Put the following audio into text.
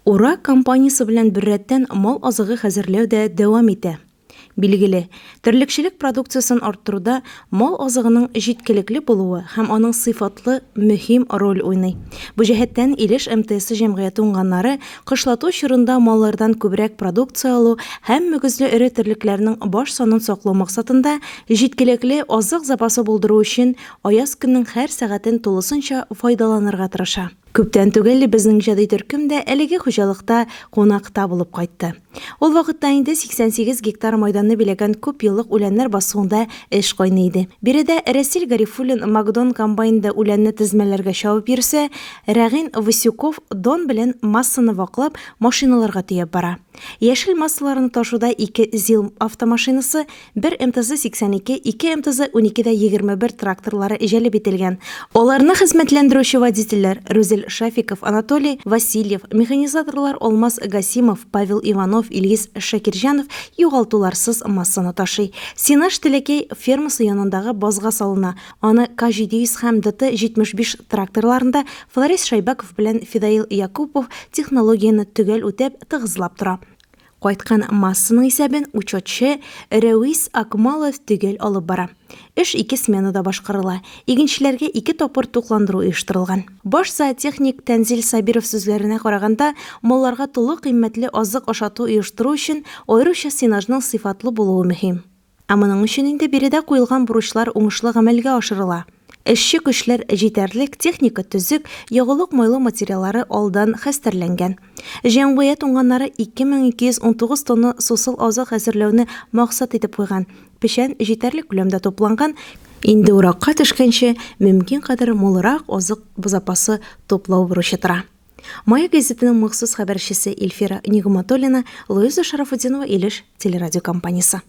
Урак кампаниясе белән беррәттән мал азыгы хәзерләү дә дәвам итә. Билгеле, терлекчелек продукциясен арттыруда мал азыгының җиткелекле булуы һәм аның сыйфатлы мөһим роль уйный. Бу җәһәттән Илеш МТСы җәмгыяте уңганнары кышлату чорында маллардан күбрәк продукция алу һәм мөгезле эре терлекләрнең баш санын саклау максатында җиткелекле азык запасы булдыру өчен аяз көннең һәр сәгатен тулысынча файдаланырга тырыша. Күптән түгел безнең иҗади төркем дә әлеге хуҗалыкта кунакта булып кайтты. Ул вакытта инде 88 гектар майданны биләгән күпьеллык үләннәр басуында эш кайный иде. Биредә Рәсил Гарифуллин Магдон комбайнында үләнне тезмәләргә чабып йөрсә, Рәгыйн Васюков Дон белән массаны ваклап, машиналарга төяп бара. Яшел массаларны ташуда ике ЗИЛ автомашинасы, Бер МТЗ-82, ике МТЗ-12 дә 21 тракторлары җәлеп ителгән. Аларны хезмәтләндерүче водительләр, Рүзел Шафиков, Анатолий Васильев, механизаторлар Алмаз Гасимов, Павел Иванов, Илгиз Шакирҗанов югалтуларсыз массаны ташый. Сенаж Теләкәй фермасы янындагы базга салына. Аны К-700 һәм ДТ-75 тракторларында Флорис Шайбаков белән Фидаил Якупов технологияне төгәл үтәп, тыгызлап тора. Кайткан массаның исәбен учетчы Рәвис Акмалов төгәл алып бара. Эш ике сменада башкарыла. Игенчеләргә ике тапкыр тукландыру оештырылган. Баш зоотехник Тәнзил Сабиров сүзләренә караганда, малларга тулы кыйммәтле азык ашату оештыру өчен аеруча сенажның сыйфатлы булуы мөһим. Ә моның өчен инде биредә куелган бурычлар уңышлы гамәлгә ашырыла. Эшче көчләр җитәрлек, техника төзек, ягулык-майлау материаллары алдан хәстәрләнгән. Җәмгыять уңганнары 2219 тонна сусыл азык әзерләүне максат итеп куйган. Печән җитәрлек күләмдә тупланган, инде уракка төшкәнче мөмкин кадәр мулрак азык запасы туплау бурычы тора. Мая гәзитенең махсус хәбәрчесе Илфира Нигъмәтуллина, Луиза Шарафутдинова, Илеш телерадиокомпаниясе.